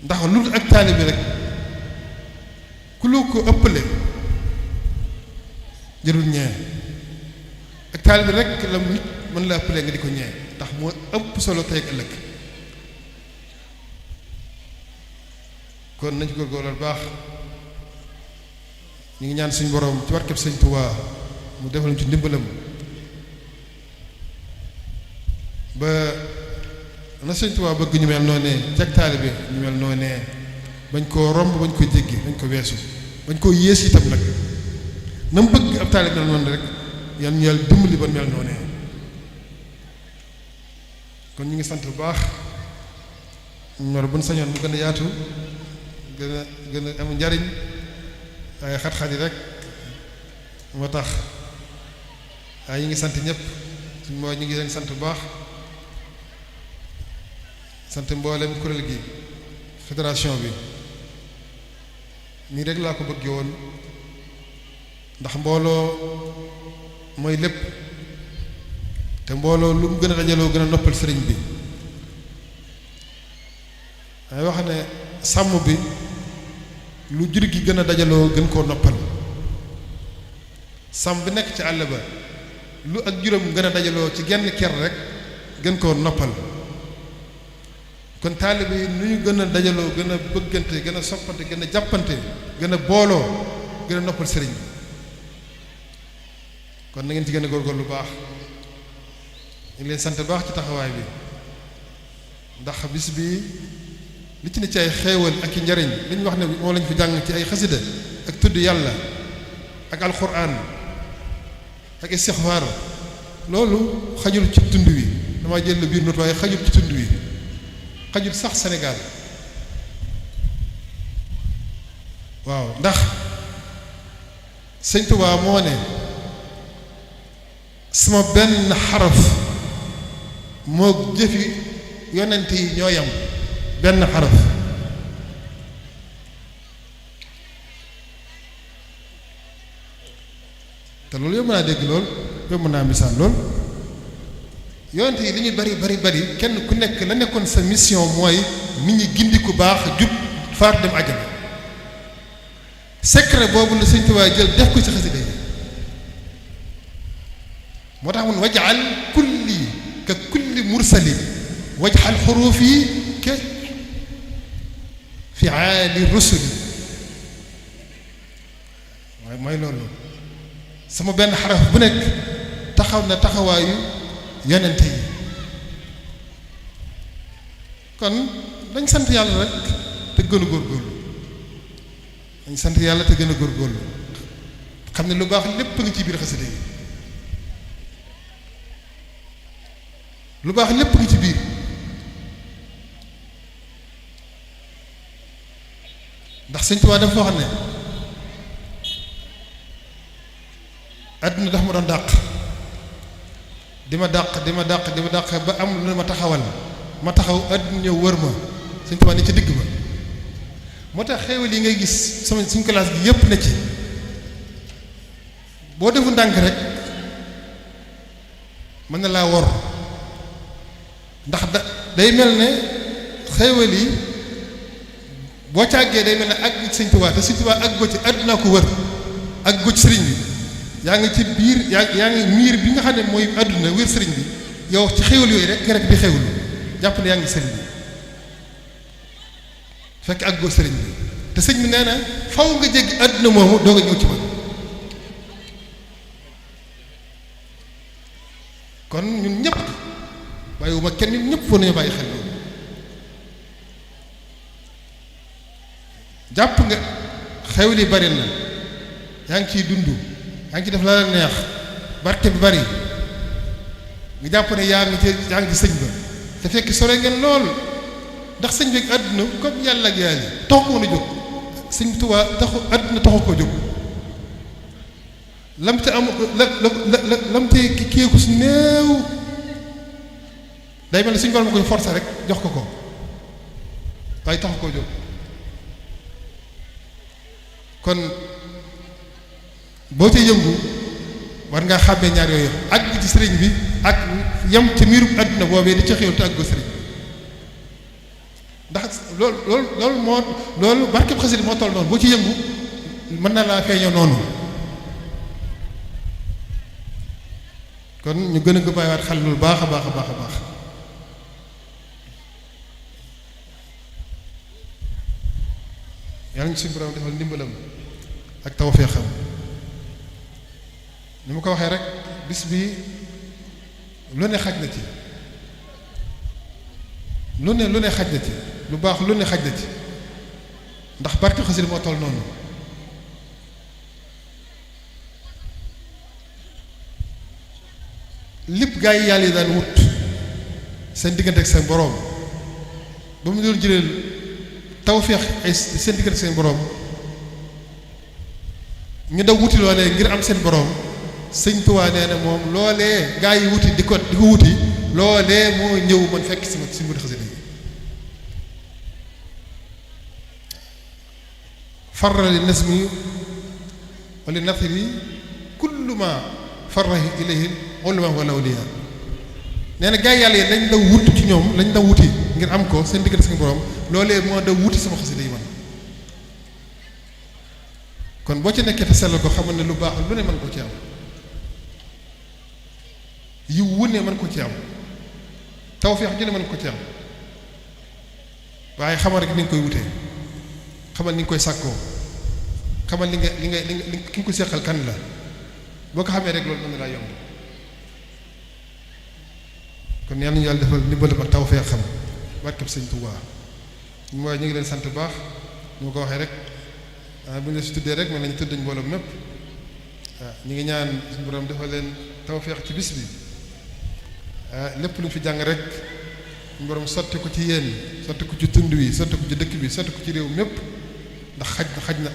ndax lu ak taalibe bi rek ku lu ko ëppale jërul ñee ak taalibe bi rek la nit mën la ëppale nga di ko ñee ndax moo ëpp solo tey ak ëllëg kon nañ ko góorgóorlu baax ñu ngi ñaan suñu borom ci barkeb Sëñ Tuubaa mu defal ñu ci ndimbalam ba na Sëñ Tuubaa bëgg ñu mel noonee ci ak taalibe ñu mel noonee bañ koo romb bañ ko jéggi bañ ko weesu bañ koo yées itam nag na mu bëgg ab taalibe mel noonu rek yan ñu yàlla dimbali ba mel noonee kon ñu ngi sant bu baax ñor bu ñu sañoon mu gën a yaatu gën a am njariñ waaye xat-xat yi rek moo tax waaye ñu ngi sant ñëpp suñ mooy ñu ngi leen sant bu baax sant mboolem kuréel gi fédération bi nii rek laa ko bëggee woon ndax mbooloo mooy lépp te mbooloo lu mu gën a dajaloo gën a noppal sëriñ bi ay wax ne sàmm bi lu jur gi gën a dajaloo gën koo noppal sàmm bi nekk ci àll ba lu ak juróom gën a dajaloo ci genn ker rek gën koo noppal kon taalibe yi nu ñu gën a dajaloo gën a bëggante gën a soppante gën a jàppante gën a booloo gën a noppal sëriñ bi kon na ngeen ci gën a góorgóorlu lu baax ñu ngi leen sant baax ci taxawaay bi ndax bis bi li ci ne ci ay xéewal ak i njariñ li ñu wax ne moo lañ fi jàng ci ay xasida ak tudd yàlla ak alxuraan ak istixfaar loolu xajul ci tund wi dama jël la biir not waaye xajul ci tund wi xajul sax Sénégal waaw ndax Sëñ Tuubaa moo ne sama benn xaraf moo jëfi yonent yi ñoo yam benn xaraf te loolu yow mën naa dégg lool yow mën naa misaal lool yonent yi li ñuy bari kenn ku nekk la nekkoon sa mission mooy nit ñi gindi ku baax jub faat dem àjjana secret boobu la Sëñ Tuubaa jël def ko ci xasida yi moo tax mun wajal kulli ka kulli mursalin wajal xuruuf yi ke fi aali rusuli mooy loolu sama benn xaraf bu nekk taxaw na taxawaayu yonente yi kon dañ sant yàlla rek te gën a góorgóorlu dañ sant yàlla te gën a góorgóorlu xam ne lu baax lépp nga ci biir xasida yi lu baax lépp nga ci biir ndax Sëñ Tuubaa dafa wax ne àdduna dafa ma doon dàq di ma dàq ba am lu ma taxawal ma taxaw àdduna ñëw wër ma Sëñ Tuubaa ne ci digg ba moo tax xéewal yi ngay gis suñ classe gi yépp na ci boo defu ndànk rek mën na laa wor ndax day mel ne xéewal yi boo càggee day mel ne àgg Sëñ Tuubaa te Sëñ Tuubaa àgg ko ci àdduna ko wër àgg ko ci sëriñ bi yaa ngi ci biir yaa ngi miir bi nga xam ne mooy àdduna wër sëriñ bi yow ci xéewal yooyu rek nga rek di xéewlu jàpp ne yaa ngi sëriñ bi fekk àggoo sëriñ bi te sëñ bi nee na faw nga jéggi àdduna moomu doo nga ñëw ci man kon ñun ñëpp bàyyiwuma kenn ñun ñëpp foo nañu bàyyi xel loolu jàpp nga xew li bari na yaa ngi ciy dund yaa ngi ci def la la neex barke bi bari nga jàpp ne yaa ngi ci sëñ ba te fekk sore ngeen lool ndax sëñ bi ak àdduna comme yàlla ak yàlla taxu ko woon a jóg sëñ Tuubaa taxu àdduna taxu ko jóg lam ca am lam ca kii ku su néew day mel ne suñu borom koy forcer rek jox ko waaye taxu koo jóg kon boo ci yëngu war ngaa xàmmee ñaar yooyu àgg ci sëriñ bi ak yem ci miiru àdduna boobee di ci xéwal te àggoo sëriñ ndax loolu barkeb xasida moo toll noonu boo ci yëngu mën na laa feeñoo noonu kon ñu gën a bàyyiwaat xel lu baax a baax a baax a baax yàlla ñu suñu borom defal ndimbalam ak tawfeexam ni ma ko waxee rek bis bi lu ne xaj na ci lu ne xaj na ci lu baax lu ne xaj na ci ndax barke xasida moo toll noonu lépp gaa yi yàlla yi daan wut seen diggante ak seen boroom ba mu doon jëlee tawfeex ay seen diggante ak seen boroom ñu daw wuti loolee ngir am seen boroom sëñ Tuubaa nee na moom loolee gaa yi wuti di ko wuti loolee moo ñëw man fekk si mbir xasida yi farra li nasmi wa li nathri kullu ma farra ilayhi ulama wala awliya nee na gaa yi yàlla yi lañ daw wut ci ñoom lañ daw wuti ngir am ko seen diggante seen borom loolee moo daw wuti sama xasida yi man kon boo ci nekkee te sellal ko xamal ne lu baax lu ne mën ko ci am yiw wu ne mën ko ci am tawfeex ju ne mën ko ci am waaye xamal rek ni nga koy wutee xamal ni nga koy sàkkoo xamal li nga ki nga ko seqal kan la boo ko xamee rek loolu mën na laa yomb kon yal nañu yàlla defal ndimbalam ak tawfeex xam barkeb sëñ Tuubaa mooy ñu ngi leen sant bu baax ñu ma ko waxee rek bu ñu la si tuddee rek mën nañu tudd mbooloo mépp waaw ñu ngi ñaan suñu borom defal leen tawfeex ci bis bi lépp lu ñu fi jàng rek suñu borom sotti ko ci yéen sotti ko ci tund wi sotti ko ci dëkk bi sotti ko ci réew mépp ndax xaj na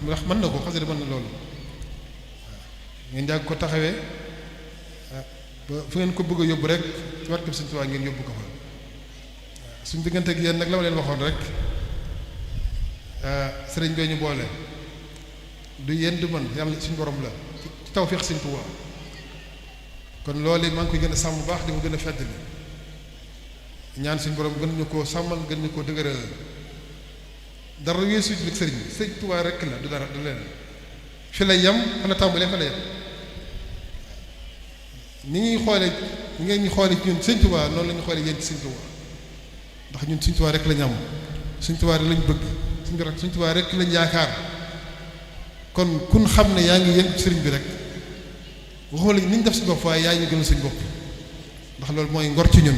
ndax mën na ko xasida mën na loolu waaw ngeen jàng ko taxawee ba fu ngeen ko bëgg a yóbbu rek ci barkeb Sëñ Tuubaa ngeen yóbbu ko fa suñ diggante ak yéen nag la ma leen waxoon rek sëriñ bee ñu boole du yéen du man yàlla suñu borom la ci tawfeex Sëñ Tuubaa kon loolu maa ngi koy gën a sàmm bu baax di ko gën a fedd bi ñaan suñu borom gën ñu koo sàmmal gën ñu koo dëgëral dara weesu ci nag sëriñ bi Sëñ Tuubaa rek la du dara du leen fi la yem fa la tàmbalee fa la yem ni ñuy xoole ngeen ñu xoole ci ñun Sëñ Tuubaa noonu la ñu xoole yéen ci Sëñ Tuubaa ndax ñun Sëñ Tuubaa rek lañ am Sëñ Tuubaa rek lañ bëgg Sëñ Tuubaa rek lañ yaakaar kon kun xam ne yaa ngi yéen ci sëriñ bi rek waxuma la ni ñu def si bopp waaye yaa ñu gën a suñ bopp ndax loolu mooy ngor ci ñun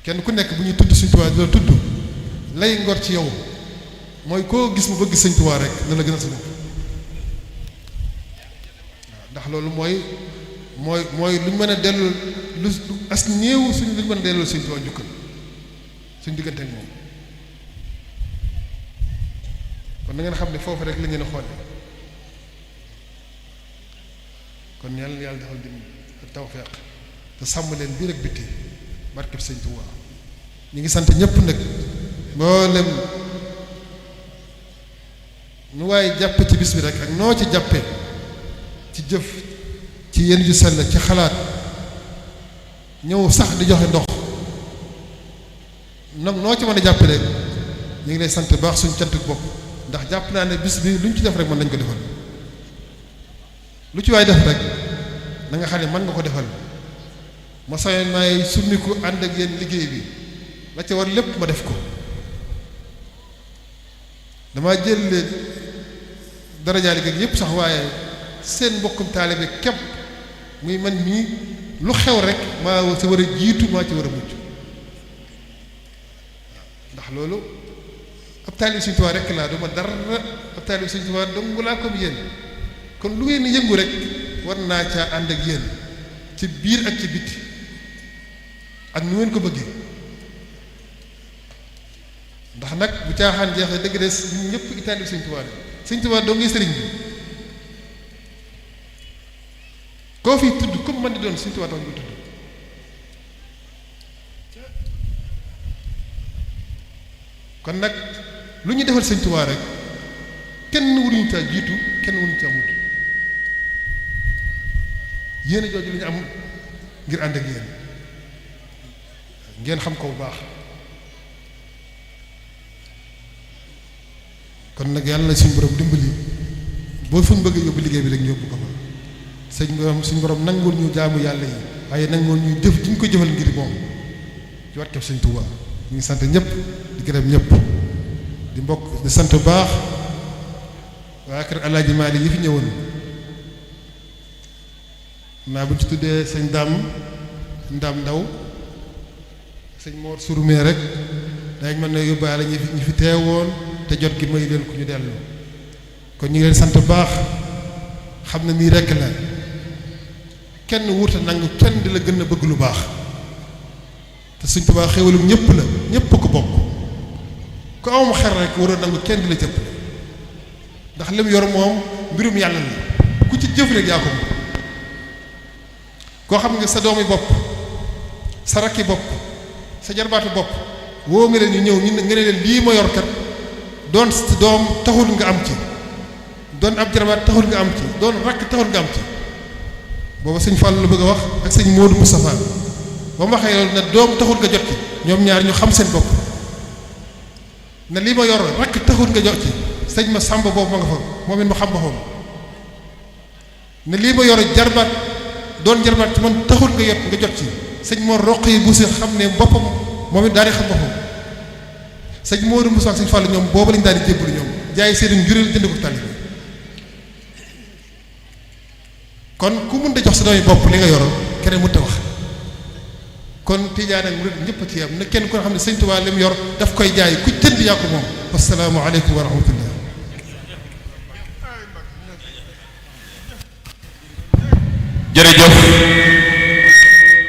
kenn ku nekk bu ñuy tudd Sëñ Tuubaa di la tudd lay ngor ci yow mooy koo gis mu bëgg Sëñ Tuubaa rek na la gën a sa bopp waaw ndax loolu mooy luñ mën a delloo lu as néew suñ luñ mën a delloo Sëñ Tuubaa njukkal suñ diggante ak moom kon na ngeen xam ne foofu rek la ngeen a xoole kon yàlla defal dim ak tawfeex te sàmm leen biir ak bitti barkeb Sëñ Tuubaa ñu ngi sant ñëpp nag mboolem nu waaye jàpp ci bis bi rek ak noo ci jàppee ci jëf ci yéen ju sell ci xalaat ñëw sax di joxe ndox noo ci mën a jàppe rek ñu ngi lay sant baax suñu cant bopp ndax jàpp naa ne bis bi lu ñu ci def rek mën nañ ko defal lu ci waay def rek na nga xam ne mën nga ko defal ma sañoon maay summiku ànd ak yéen liggéey bi la ca war lépp ma def ko damaa jël leen daraja liggéey yépp sax waaye seen mbokkum taalibe képp muy man mii lu xew rek maa ci war a jiitu maa ci war a mujj ndax loolu ab taalibe Sëñ Tuubaa rek laa duma dara ab taalibe Sëñ Tuubaa dong laa comme yéen kon lu ngeen yëngu rek war naa caa ànd ak yéen ci biir ak ci bitti ak nu ngeen ko bëggee ndax nag bu caaxaan jeexee dëgg des ñun ñëpp i taalibe Sëñ Tuubaa Sëñ Tuubaa doo ngi sëriñ bi koo fi tudd comme man di doon Sëñ Tuubaa tax nga tudd kon nag lu ñu defal sëñ Tuubaa rek kenn waruñu caa jiitu kenn waruñu caa mujj yéen a jooju lu ñu am ngir ànd ak yéen ngeen xam ko bu baax kon nag yàlla na suñu borom dimbali boo fu ñu bëgg yóbbu liggéey bi rek ñu yóbbu ko fa sëñ borom suñu borom nangul ñu jaamu yàlla yi waaye nangul ñu jëf di ñu ko jëfal ngir moom ci wàtteef sëñ Tuubaa ñu ngi sant ñëpp di gërëm ñëpp di mbokk di sant bu baax waa kër Alaaji Maali yi fi ñëwoon naa bu ñu ci tuddee sëñ Ndaam Ndaw sëñ Mor Surumee rek dañ mën na yóbbaale ñi fi teewoon te jot gi may leen ku ñu dellu kon ñu ngi leen sant bu baax xam na nii rekk la kenn wuute nangu kenn di la gën a bëgg lu baax te Sëñ Tuubaa xéwalum ñëpp la ñëpp ko bokk ku amum xel rek war a nangu kenn di la jëpp ndax lim yor moom mbirum yàlla la ku ci jëf rek yaa ko moom koo xam nga sa doomi bopp sa rakki bopp sa jarbaatu bopp woo nga leen ñu ñëw ñu nga ne leen lii ma yor kat doon doom taxul nga am ci doon ab jarbaat taxul nga am ci doon rakk taxul nga am ci booba sëñ Fall la bëgg a wax ak sëñ Modou Moustapha ba mu waxee loolu ne doom taxul nga jot ci ñoom ñaar ñu xam seen bopp ne lii ma yor rakk taxul nga jot ci sëñ ma sàmba boobu ma nga fa moom it ma xam boppam ne lii ma yor jarbaat doon jarbaat ci man taxul nga jot ci sëñ moo roq yi bu si xam ne boppam moom it daal di xam boppam sëñ Modou Moustapha ak sëñ Fall ñoom boobu lañ daal di jébbalu ñoom jaay seen njureel jënd ko tali kon ku mën da jox sa doomi bopp li nga yoroon keneen mënut a wax kon tijaan ak murid ñëpp ci yam ne kenn ko xam ne sëñ Tuubaa li mu yor daf koy jaay ku jënd yaa ko moom assalaamu aleykum wa rahmatullah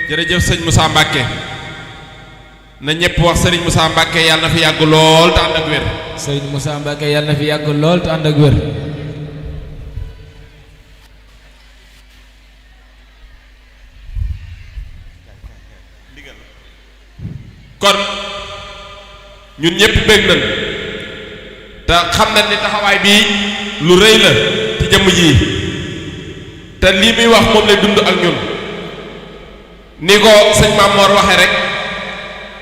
jërëjëf sëñ Moussa Mbacke na ñëpp wax sëriñ Moussa Mbacke yàlla na fi yàgg lool te ànd ak wér. sëriñ Moussa Mbacke yàlla na fi yàgg lool te ànd ak wér. kon ñun ñëpp bég nañ te xam nañ ni taxawaay bii lu rëy la ci jëmm ji te lii muy wax moom lay dund ak ñun ni ko sëñ Maam Mor waxee rek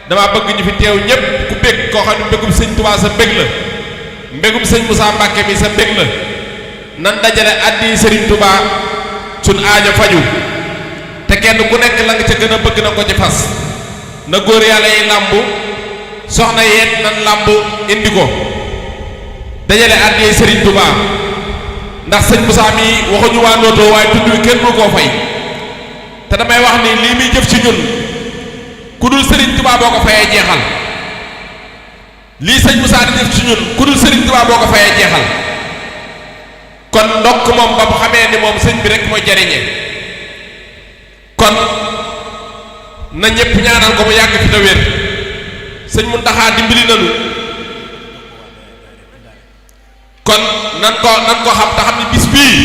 dama bëgg ñu fi teew ñëpp ku bég koo xam ne mbégum sëñ Tuubaa sa mbég la mbégum sëñ Moussa Mbacke mi sa mbég la nan dajale addi sëriñ Tuubaa suñ aajo faju te kenn ku nekk la nga ca gën a bëgg na ko ci fas na góor yàlla yi làmb soxna yeet nan làmb indi ko dajale àddiyee Serigne Touba ndax sëñ Moussa mi waxuñu waa Noto waaye tudd wi kenn mënu koo fay te damay wax ni lii muy jëf ci ñun ku dul Serigne Touba boo ko fayee jeexal lii sëñ Moussa di jëf ci ñun ku dul Serigne Touba boo ko fayee jeexal kon ndokk moom ba mu xamee ni moom sëñ bi rek mooy jariñe kon na ñëpp ñaanal ko mu yàgg fi te wér sëñ Muntaxa dimbali nañu kon nan ko xam te xam ni bis bii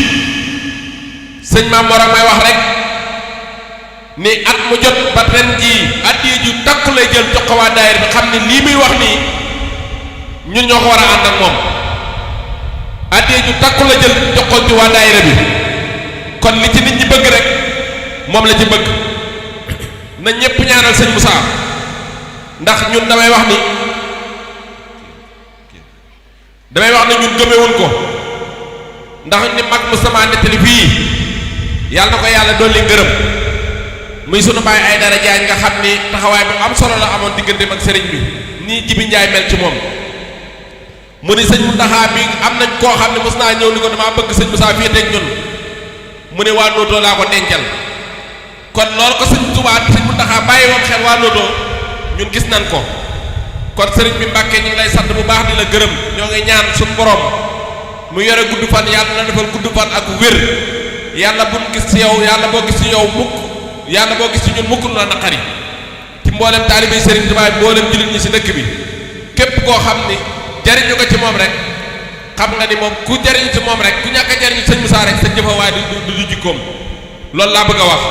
sëñ Maam Mor may wax rek ni at mu jot ba ren jii addiya ju takku lay jël jox ko waa daayira bi xam ni lii muy wax nii ñun ñoo ko war a ànd ak moom addiya ju takku la jël jox ko ci waa daayira bi kon li ci nit ñi bëgg rek moom la ci bëgg na ñëpp ñaanal sëñ Moussa ndax ñun damay wax ni ñun gëmewuñ ko ndax ni mag Moustapha nettali fii yàlla na ko yàlla dolli ngërëm muy sunu baay ay dara jaay nga xam ni taxawaay bi am solo la amoon digganteem ak sëriñ bi nii Jibi Njaay mel ci moom mu ni sëñ Mountakha bi am nañ koo xam ne mos naa ñëw ni ko damaa bëgg sëñ Moussa fii teg ñun mu ne waa Noto laa ko dencal kon loolu ko sëñ Touba sëñ Mountakha bàyyi woon xel waa Noto ñun gis nañ ko kon sëriñ bi Mbàkke ñu ngi lay sant bu baax di la gërëm ñoo ngi ñaan suñu borom mu yore gudd fan yàlla na defal gudd fan ak wér yàlla buñ gis ci yow yàlla boo gis ci yow mukk yàlla boo gis ci ñun mukk lu la naqari ci mboolem taalibe sëriñ Touba mboolem jullit ñi ci dëkk bi képp koo xam ni jariñu nga ci moom rek xam nga ni moom ku jariñu ci moom rek ku ñàkk a jariñu sëñ Moussa rek sa jëfawaay du jikkoom loolu laa bëgg a wax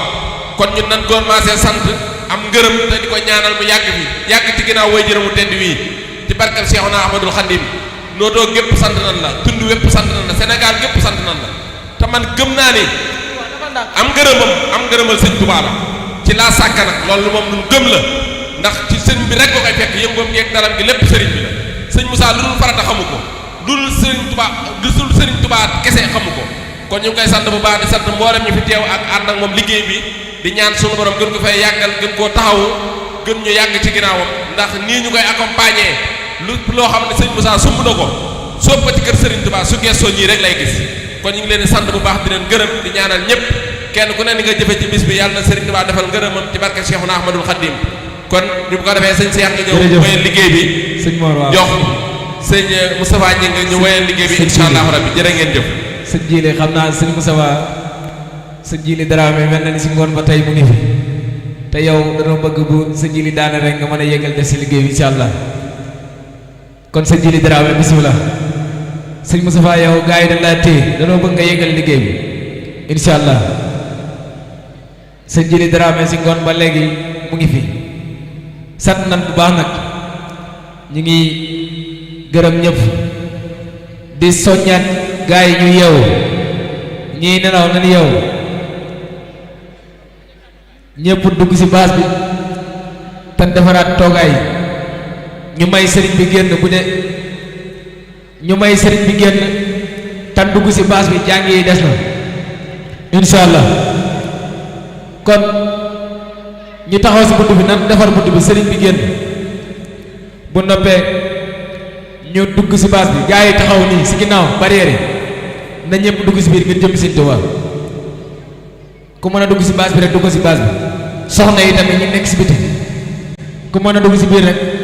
kon ñun nan commencé sant am ngërëm te di ko ñaanal mu yàgg fi yàgg ci ginnaaw way jërëmu tedd wii ci ci barkal Cheikhuna Ahmadul Khadim nootoo gépp sant nan la tund wépp sant nan la Sénégal gépp sant nan la te man gëm naa ni am ngërëmal sëñ Tuubaa la ci laa sàkka nag loolu moom lu gëm la ndax ci sëñ bi rek ko koy fekk yëngoom ngeeg daram gi lépp sëriñ bi la sëñ Moussa lu dul farata xamu ko lu dul sëriñ Tuubaa kese xamu ko kon ñu ngi koy sant bu baax di sant mboolem ñu fi teew ak ànd ak moom liggéey bi di ñaan sunu borom gën ko fay yàggal gën koo taxawu gën ñu yàgg ci ginnaawam ndax nii ñu koy accompagner loo xam ne sëñ Moussa sumb na ko soob ko ci kër sëriñ Tuubaa su gestoo ñii rek lay gis kon ñu ngi leen di sant bu baax di leen gërëm di ñaanal ñëpp kenn ku ne ni nga jëfe ci bis bi yàlla na sëriñ Tuubaa defal ngërëmam ci barke Cheikhuna Ahmadul Khadim kon ñu ko defee sëñ Cheikh nga ñëw wéyal liggéey bi sëñ Mor waaw jox sëñ Moustapha ñi nga ñu wéyal liggéey bi insha allahu rabbi jërë ngeen jëf sëñ Jili xam naa sëñ Moustapha sëñ Jili Dramé mel na ni si ngoon ba tey mu ngi fi te yow dañoo bëgg bu sëñ Jili daane rek nga mën a yeggal def si liggéey bi insha allah kon sëñ Jili Dramé bismillah sëñ Moustapha yow gars yi dañ laa téye dañoo bëgg nga yeggal liggéey bi insha allah sëñ Jili Dramé si ngoon ba léegi mu ngi fi sant nan bu baax nag ñu ngi gërëm ñëpp di soññaat gaa yi ñu yeewu ñii nelaw nañ yeewu ñëpp dugg ci baas bi te defaraat toogaay ñu may sëriñ bi génn bu ne ñu may sëriñ bi génn te dugg ci baas bi jàng yi des na insha allah kon ñu taxaw ci bunt bi nan defar bunt bi sëriñ bi génn bu noppee ñu dugg ci baas bi gaa yi taxaw nii ci ginnaaw barrière yi na ñëpp dugg ci biir ngir jëm Sëriñ Tuubaa ku mën a dugg ci baas bi rek dugg ci baas bi soxna yi tamit ñu nekk ci biti ku mën a dugg ci biir rek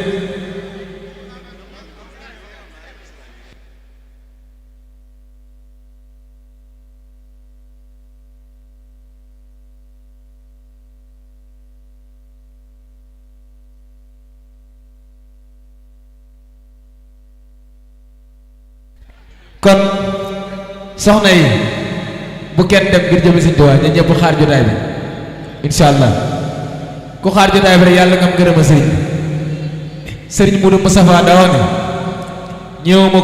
kon soxna yi bu kenn dem ngir jëme Sëriñ Tuubaa ñu ñëpp xaar jotaay bi insha allah ku xaar jotaay bi rek yàlla nga am gërëma sëriñ Moudou Moustapha daa wax ne ñëw ma